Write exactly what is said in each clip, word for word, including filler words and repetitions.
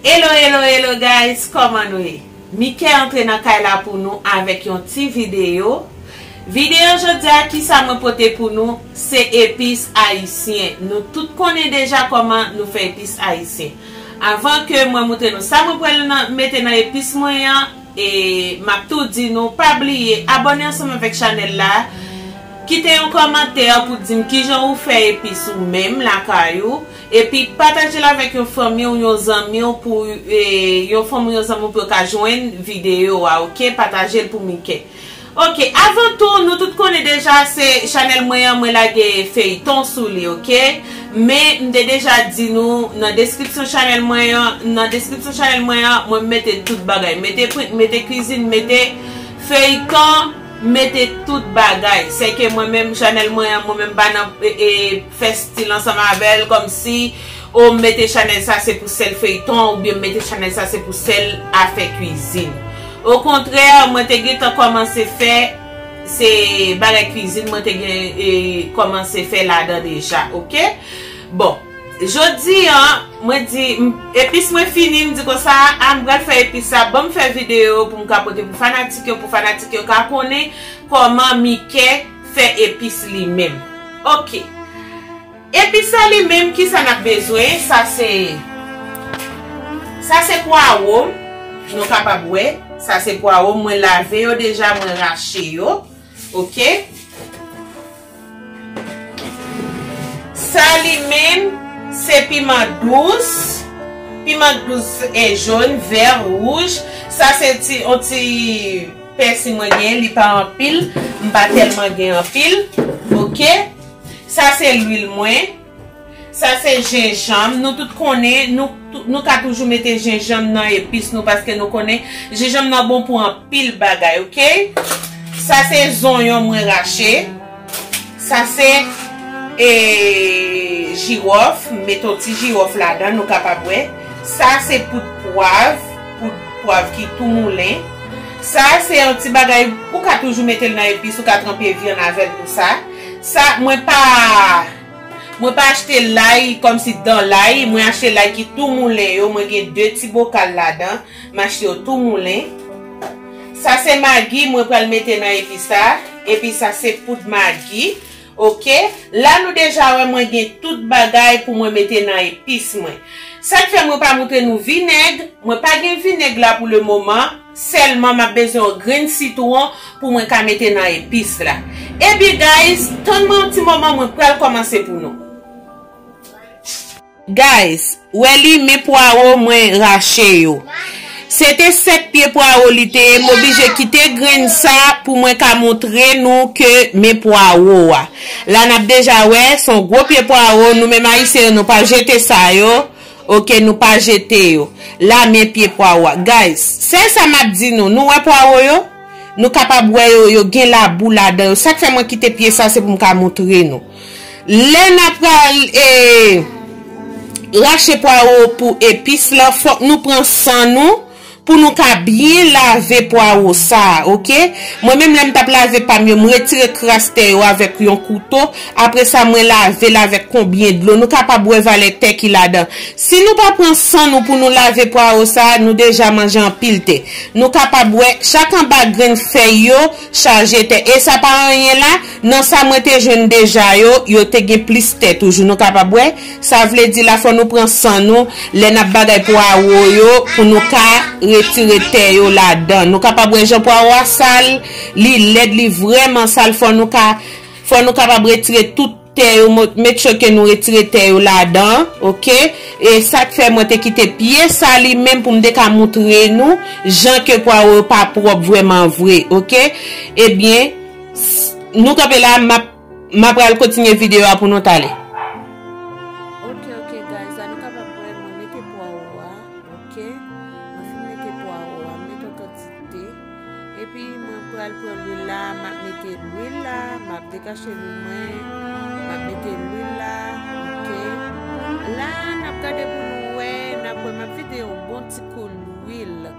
Hello, hello, hello guys, kòman nou ye? Mike antre nan kay la pou nou avèk yon ti videyo. Videyo jodi a, kisa mwen pote pou nou, se epis ayisyen. Nou tout konnen deja kòman nou fè epis ayisyen. Avan ke mwen moutre nou sa mwen pral nan, mete nan epis mwen an, e m ap tou di nou, pa bliye abòne ansanm avèk chanèl la, kite yon kòmantè pou di m kijan ou fè epis ou menm lakay ou. Epi pataje l avèk yon fanmi w, yon zanmi w pou, e, yon fanmi w, yon zanmi w pou yo ka jwenn videyo a, oke? Pataje l pou Mike. Oke, avan tou, nou tout konnen deja, se chanèl mwen an, mwen lage feyton sou li, oke? Men, m te deja di nou, nan deskripsyon chanèl mwen an, nan deskripsyon chanèl mwen an, mwen mete tout bagay. Mete pri-, mete kwizin, mete feyton, mete tout bagay. Sèke mwen menm, chanèl mwen an, mwen menm pa nan, e, e, fè stil ansanm avè l, kòmsi, o, m mete chanèl sa se pou sèl feyton, oubyen m mete chanèl sa se pou sèl afè kwizin. Okontrè, mwen te gentan kòmanse fè, se bagay kwizin, mwen te gen, e, kòmanse fè ladan deja, oke? Bon, jodi an, mwen di, m, epis mwen fini, m di konsa, a, m pral fè epis sa, ban m fè videyo pou m ka pote pou fanatik yo, pou fanatik yo ka konnen kòman Mike fè epis li menm. Oke. Epis sa li menm, kisa n ap bezwen? Sa se, sa se pwawo, nou kapab wè. Sa se pwawo, mwen lave yo deja, mwen rache yo. Oke? Sa li menm, se piman dous. Piman dous e jòn, vè, wouj. Sa se ti, yon ti pèsi mwen gen, li pa anpil. M pa tèlman gen anpil. Oke? Sa se lwil mwen. Sa se jenjanm. Nou tout konnen, nou, tou-, nou ka toujou mete jenjanm nan epis nou, paske nou konnen jenjanm nan bon pou anpil bagay, oke? Sa se zonyon mwen rache. Sa se, e, jiwòf, m mete yon ti jiwòf ladan, nou kapab wè. Sa se poud pwav, poud pwav ki tou moulen. Sa se yon ti bagay, ou ka toujou mete l nan epis, ou ka tranpe vyann avè l, tou sa. Sa, mwen pa, mwen pa achte lay kòmsi dan lay, mwen achte lay ki tou moulen yo, mwen gen de ti bokal ladan, m achte yo tou moulen. Sa se magi, mwen pral mete nan epis sa, epi sa se poud magi. Oke, la nou deja wè mwen gen tout bagay pou mwen mete nan epis mwen. Sa k fè mwen pa moutre nou vinèg, mwen pa gen vinèg la pou le moman, sèlman m ap bezwen yon grenn sitwon pou mwen ka mete nan epis la. Ebyen guys, tann mwen yon ti moman, mwen pral kòmanse pou nou. Guys, wè li, men pwawo mwen rache yo. Se te sèt pye pwawo li te ye, m oblije kite grenn sa pou mwen ka moutre nou ke men pwawo a. La n ap deja wè, se yon gwo pye pwawo, nou menm ayisyen yo, nou pa jete sa yo. Oke, nou pa jete yo. La men pye pwawo a. Guys, sèl sa m ap di nou, nou wè pwawo yo? Nou kapab wè yo, yo gen labou ladan yo. Sa k fè mwen kite pye sa, se pou m ka moutre nou. Lè n ap pral, e, rache pwawo pou epis la, fòk nou pran san nou pou nou ka byen lave pwawo sa a, oke? Mwen menm, lè m t ap lave pa m yo, m retire kras tè yo avèk yon kouto. Apre sa, mwen lave l avèk konbyen dlo. Nou kapab wè valè tè ki ladan. Si nou pa pran san nou pou nou lave pwawo sa a, nou deja manje anpil tè. Nou kapab wè, chak anba grenn fèy yo chaje tè. E sa pa anyen la, nan sa mwen te jwenn deja yo, yo te gen plis tè toujou. Nou kapab wè, sa vle di la fò nou pran san nou, lè n ap bagay pwawo yo, pou nou ka retire tè yo ladan. Nou kapab wè jan pwawo a sal, li lèd, li vrèman sal, fò nou ka, fò nou kapab retire tout tè yo, mo-, make sure ke nou retire tè yo ladan, oke? E sa k fè mwen te kite pye sa li menm pou m te ka moutre nou jan ke pwawo yo pa pwòp vrèman vre, oke? Ebyen, s-, nou kanpe la, m ap, m ap pral kontinye videyo a pou nou talè. Oke, oke, guys, la nou kapab wè mwen mete pwawo a. Oke, mwen fin mete pwawo a, m mete yon kantite. Epi mwen pral pran lwil la, m ap mete lwil la, m ap dekache lwil mwen, m ap mete lwil la, oke. La, n ap gade pou nou wè, n ap wè, m ap vide yon bon ti kou lwil.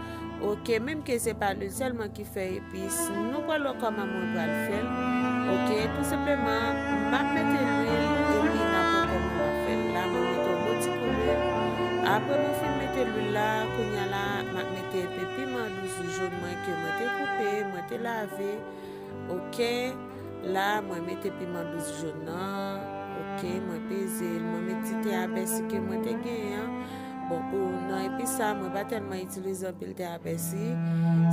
Oke, menm ke se pa lwil sèlman ki fè epis, nou pral wè kòman mwen pral fè l. Oke, tou senpleman, m ap mete lwil, epi n ap wè kòman m ap fè l. La, mwen mete yon bon ti kou lwil. Apre mwen fin mete lwil la, kounye a la, m ap mete enpe piman dous jòn mwen ke mwen te koupe, mwen te lave. Oke. La, mwen mete piman dous jòn nan. Oke, mwen peze l. Mwen met ti ten a pèsi ke mwen te genyen an. Bon, pou nan epis sa, mwen pa tèlman itilize anpil ten a pèsi.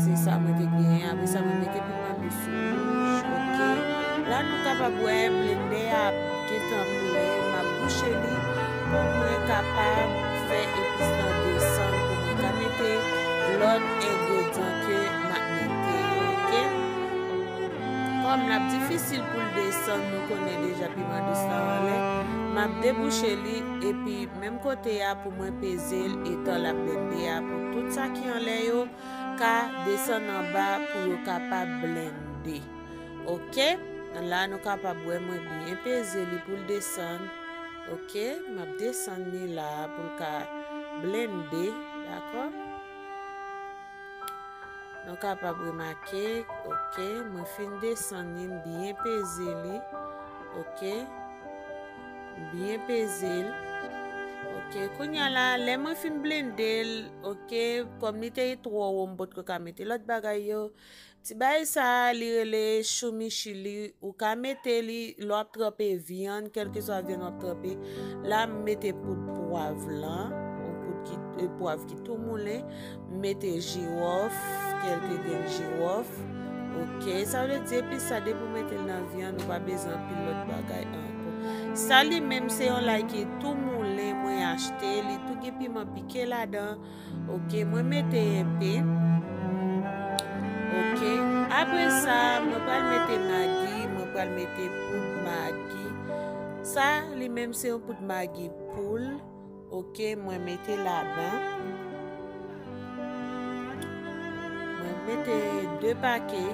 Se sa mwen te genyen. Apre sa, mwen mete piman dous wouj. Oke. La, nou kapab wè blendè a gentan plen. M ap bouche li pou mwen kapab fè epis lan desann, pou mwen ka mete lòt engredyan ke m ap mete yo. Oke. Kòm l ap difisil pou l desann, nou konnen deja piman dous la anlè. M ap debouche li, epi menm kote a pou mwen peze l, etan l ap blende a, pou tout sa ki anlè yo ka desann anba, pou yo kapab blende. Oke? La, nou kapab wè mwen byen peze li pou l desann. Oke? M ap desann li la pou l ka blende. Dakò? Nou kapab remake, oke, mwen fin desann li, m byen peze li, oke, m byen peze l, oke. Kounye a la, lè mwen fin blende l, oke, kòm li te twò wo, m potko ka mete lòt bagay yo. Ti bagay sa a, li rele choumichili. Ou ka mete li lè w ap tranpe vyann, kèlkeswa vyann w ap tranpe. La, m mete poud pwav lan, yon poud ki, e, pwav ki tou moulen. M mete jiwòf, kèlke grenn jiwòf. Oke, sa vle di epis sa, depi w mete l nan vyann, ou pa bezwen anpil lòt bagay ankò. Sa li menm, se yon lay ki tou moulen, mwen achte, li tou gen piman pike ladan. Oke, mwen mete enpe. Oke, apre sa, mwen pral mete magi, mwen pral mete poud magi. Sa, li menm se yon poud magi poul. Oke, mwen mete ladan. Mwen mete de pake.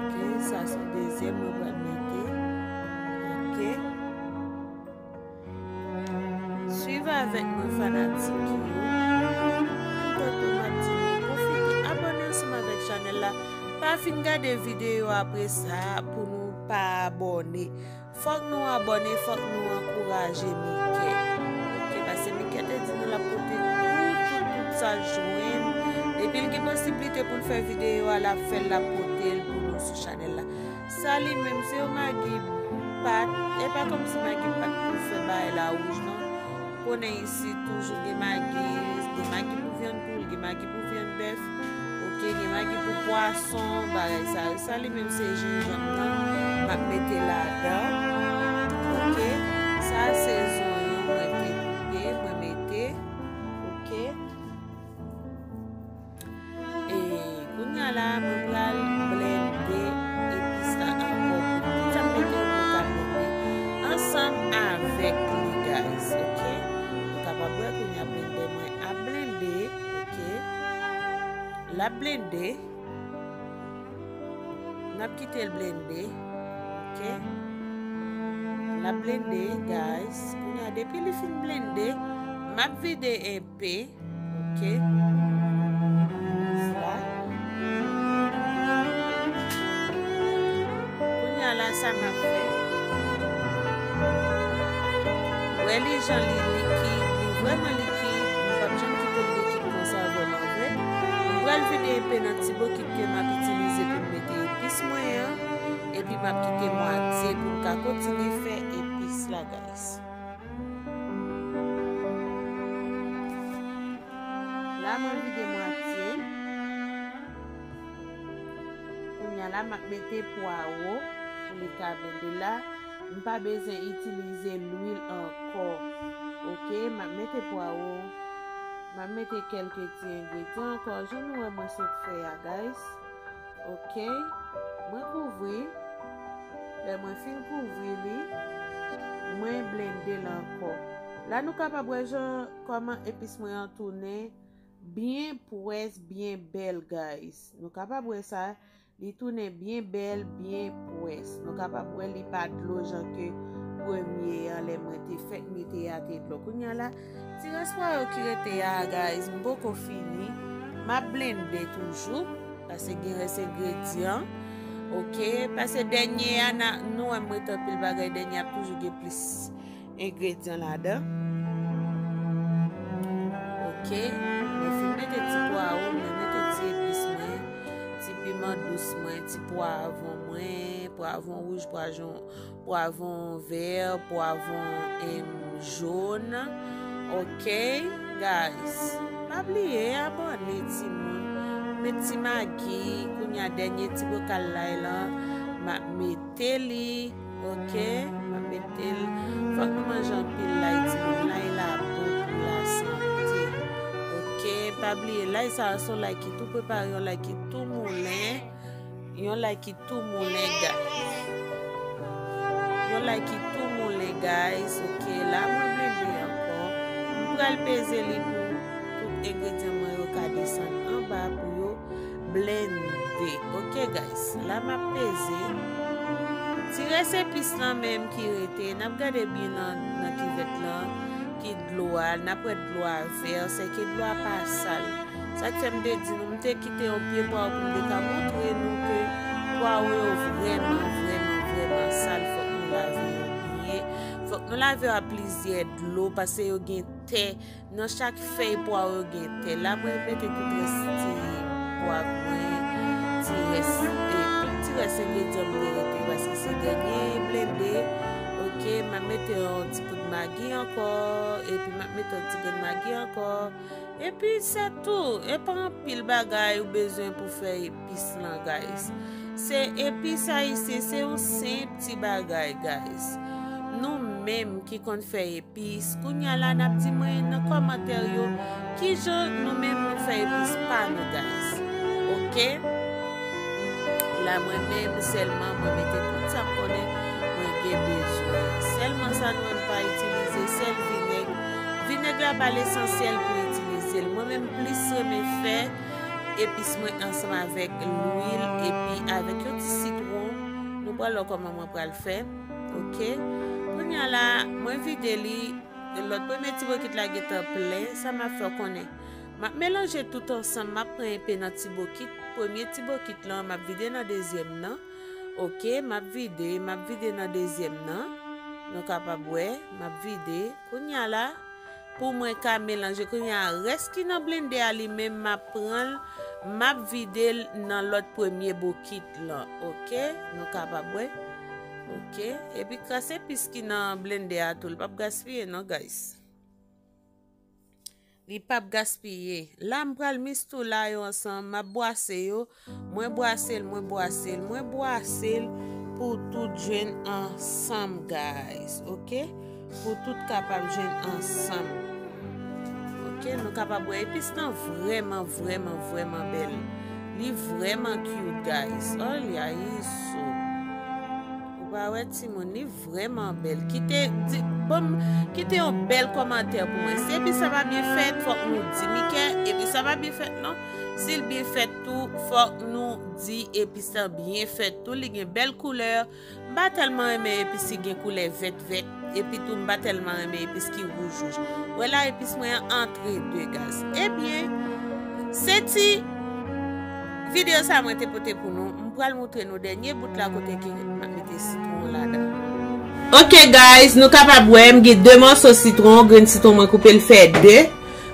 Oke, sa se dezyèm mwen pral mete. Oke. Swiv avèk mwen fanatik yo. Tout tan tou m ap di nou pwofite abòne ansanm avèk chanèl la. Pa fin gade videyo apre sa pou nou pa abòne. Fòk nou abòne, fòk nou ankouraje Mikè. Oke, paske Mikè te di nou l ap pote tout, tout, tout sa l jwenn. Depi l gen posiblite pou l fè videyo a, l ap fè l, l ap pote l pou nou sou chanèl la. Sa li menm, se yon magi pat. E pa kòmsi magi pat pou fè bagay la wouj, non. Konnen isit toujou gen magi, gen magi pou vyann poul, gen magi pou vyann bèf, oke, gen magi pou pwason, bagay sa yo. Sa li menm se jinjanm nan, m ap mete ladan. Oke, sa se zonyon mwen te koupe, mwen mete. Oke. E kounye a la, mwen pral blende epis la ankò pou tout sa m mete yo pou l ka blende ansanm avèk li, guys, oke? Nou kapab wè kounye a blendè mwen ap blende, oke? L ap blende. N ap kite l blende, oke? L ap blende, guys. Kounye a, depi li fin blende, m ap vide enpe. Oke. Sila. Kounye a la, sa m ap fè. Wè li jan li likid, li vrèman likid. M p ap janm kite l likid konsa vrèman vre. M pral vide enpe nan ti bokit ke m ap itilize pou m mete epis mwen an. Epi m ap kite mwatye pou m ka kontinye fè epis la, guys. La, mwen vide mwatye. Kounye a la, m ap mete pwawo pou li ka blende la. M pa bezwen itilize lwil ankò. Oke, m ap mete pwawo. M ap mete kèlke ti engredyan ankò. Jan nou wè mwen sot fè a, guys. Oke. Mwen kouvri. Lè mwen fin kouvri li, mwen blende l ankò. La nou kapab wè jan kòman epis mwen an tounen byen pwès, byen bèl, guys. Nou kapab wè sa, li tounen byen bèl, byen pwès. Nou kapab wè li pa dlo jan ke premye an lè mwen te fèk mete a te dlo. Kounye a la, ti rès pwawo ki rete a, guys, m poko fini. M ap blende toujou, paske gen rès engredyan. Oke, paske dènye a, na, nou wè m mete anpil bagay, dènye a ap toujou gen plis engredyan ladan. Ok, mwen fin mete ti pwawo, mwen mete ti epis mwen, ti piman dous mwen, ti pwavon mwen, pwavon wouj, pwavon, pwavon vè, pwavon, em, jòn. Ok, guys, pa bliye abòne timoun, met ti magi, kounye a dènye ti bokal lay lan, m ap mete li. Ok, m ap mete l. Fòk nou manje anpil lay, timoun. Lay la bon pou lasante. Ok, pa bliye, lay sa a se yon lay ki tou prepare, yon lay ki tou moulen. Yon lay ki tou moulen, guys. Yon lay ki tou moulen, guys. Ok, la mwen blende ankò. M pral peze li pou tout engredyan mwen yo ka desann anba pou yo blende. Ok, guys, la m ap peze. Ti rès epis lan menm ki rete, n ap gade byen nan, nan kivèt lan, ki dlo a, n ap wè dlo a vè, sèke dlo a pa sal. Sa k fè m te di nou, m te kite yon pye pwawo pou m te ka montre nou ke pwawo yo vrèman, vrèman, vrèman sal, fòk nou lave yo byen. Fòk nou lave yo ak plizyè dlo, paske yo gen tè. Nan chak fèy pwawo gen tè. La mwen mete tout rès ti pwav mwen, ti rès, e, tout ti rès engredyan m te rete, paske se dènye blende. Ok, m ap mete yon ti poud magi ankò, epi m ap mete yon ti grenn magi ankò. Epi se tou, e pa anpil bagay ou bezwen pou fè epis lan, guys. Se epis ayisyen, se yon senp ti bagay, guys. Nou menm ki konn fè epis, kounye a la n ap di mwen nan kòmantè yo kijan nou menm nou fè epis pa nou, guys. Ok? La mwen menm sèlman mwen mete tout sa m konnen mwen gen bezwen. Sèlman sa nou wè m pa itilize, sèl vinèg. Vinèg la pa lesansyèl pou itilize l. Mwen menm plis renmen fè epis mwen ansanm avèk lwil epi avèk yon ti sitwon. Nou pral wè kòman mwen pral fè. Ok? Kounye a la, mwen vide li. Lòt premye ti bokit la gentan plen. Sa m ap fè w konnen. M ap melanje tout ansanm. M ap pran enpe nan ti bokit. Premye ti bokit lan, m ap vide nan dezyèm nan. Ok, m ap vide, m ap vide nan dezyèm nan. Nou kapab wè, m ap vide. Kounye a la, pou mwen ka melanje, kounye a, rès ki nan blende a li menm, m ap pran l, m ap vide l nan lòt premye bokit lan. Ok, nou kapab wè. Ok, epi kras epis ki nan blende a tou, l p ap gaspiye non, guys. Li p ap gaspiye. La, m pral mistoula yo ansanm. M ap bwase yo. Mwen bwase l, mwen bwase l, mwen bwase l pou tout jwenn ansanm, guys. Ok? Pou tout kapab jwenn ansanm. Ok? Nou kapab wè epis lan vrèman, vrèman, vrèman bèl. Li vrèman cute, guys. Olya, iso. Ou pa wè timoun, li vrèman bèl. Kite, di, ban m, kite yon bèl kòmantè pou mwen. Si epis sa pa byen fèt, fòk nou di. Mike, epis sa pa byen fèt non. Si l byen fèt tou, fòk nou di epis sa byen fèt tou. Li gen bèl koulè. M pa tèlman renmen epis ki gen koulè vèt vèt. Epi tou, m pa tèlman renmen epis ki wouj wouj. Wè la, epis mwen an antre de, guys. Ebyen, se ti videyo sa mwen te pote pou nou. M pral montre nou dènye bout la kote ke m ap mete sitwon ladan. Ok, guys, nou kapab wè, m gen de mòso sitwon, grenn sitwon mwen koupe l fè de.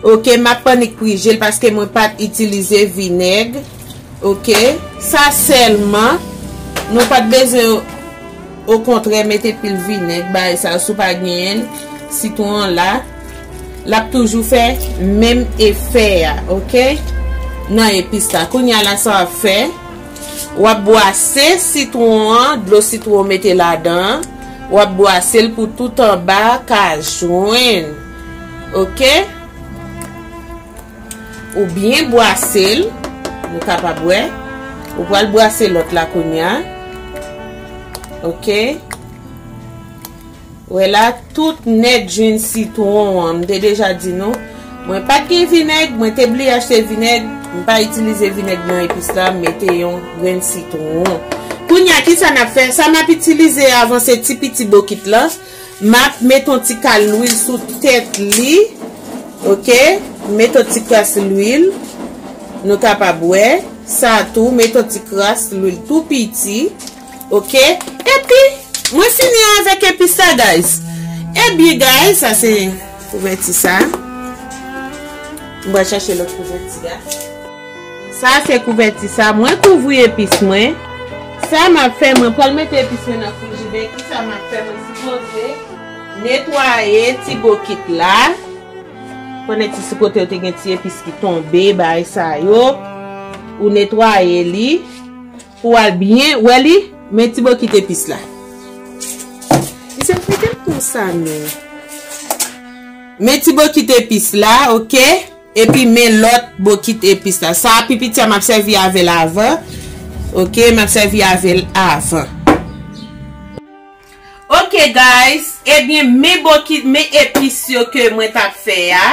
Ok, m ap annik prije l paske mwen pa t itilize vinèg. Ok, sa sèlman, nou pa t bezwen, okontrè, mete pil vinèg, bagay sa, si w pa genyen l, sitwon an la, l ap toujou fè menm efè a, ok? Nan epis la. Kounye a la, sa w ap fè, w ap bwase sitwon an, dlo sitwon w mete ladan an, w ap bwase l pou tout anba ka jwenn, ok? Ou byen bwase l, nou kapab wè. Ou pral bwase lòt la kounye a. Ok. Wè la, tout nèt jwenn sitwon an. M te deja di nou, mwen pa t gen vinèg, mwen te bliye achte vinèg. M pa itilize vinèg nan epis la, m mete yon grenn sitwon. Kounye a, kisa n ap fè? Sa m ap itilize avan se ti piti bokit la. M ap met yon ti kal lwil sou tèt li. Ok. Met yon ti kras lwil. Nou kapab wè. Sa tou, met yon ti kras lwil tou piti. Ok. Epi, mwen fini avèk epis la, guys. Ebyen, guys, sa se kouvèti sa. M pral chache lòt kouvèti a. Sa se kouvèti sa. Mwen kouvri epis mwen. Sa m ap fè, mwen pral mete epis mwen nan frijidè. Kisa m ap fè? Mwen sipoze netwaye ti bokit la. Konnen ti sou kote yo te gen ti epis ki tonbe, bagay sa yo. Ou netwaye li. Pou w al byen wè li, men ti bokit epis la. Misye fè tèt konsa non. Men ti bokit epis la, oke? Epi men lòt bokit epis la. Sa a pi piti a m ap sèvi avè l avan. Oke, m ap sèvi avè l avan. Oke, guys, ebyen, men bokit, men epis yo ke mwen t ap fè a.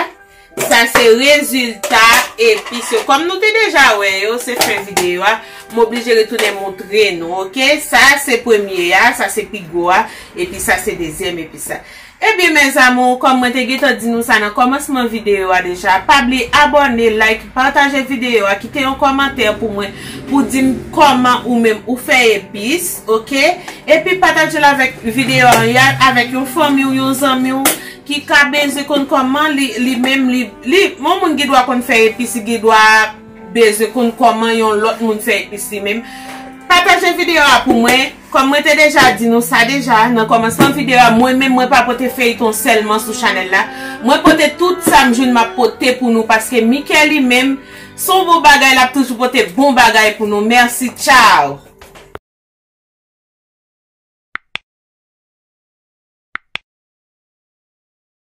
Sa se rezilta epis yo. Kòm nou te deja wè yo, se fen videyo a. M oblije retounen montre nou, oke? Sa se premye a, sa se pi gwo a, epi sa se dezyèm epis la. Ebyen, mes amours, kòm mwen te gentan di nou sa nan kòmansman videyo a deja, pa bliye abòne, like, pataje videyo a, kite yon kòmantè pou mwen, pou di m kòman ou menm ou fè epis, oke? Epi pataje l avèk videyo a avèk yon fanmi w, yon zanmi w ki ka bezwen konn kòman li, li menm, li, li, yon moun ki dwa konn fè epis, li dwa bezwen konn kòman yon lòt moun fè epis li menm. Pataje videyo a pou mwen. Kòm mwen te deja di nou sa deja nan kòmansman videyo a, mwen menm mwen pa pote feyton sèlman sou chanèl la. Mwen pote tout sa m jwenn m ap pote pou nou paske Mickey li menm, se yon bon bagay, l ap toujou pote bon bagay pou nou. Mèsi, tchao.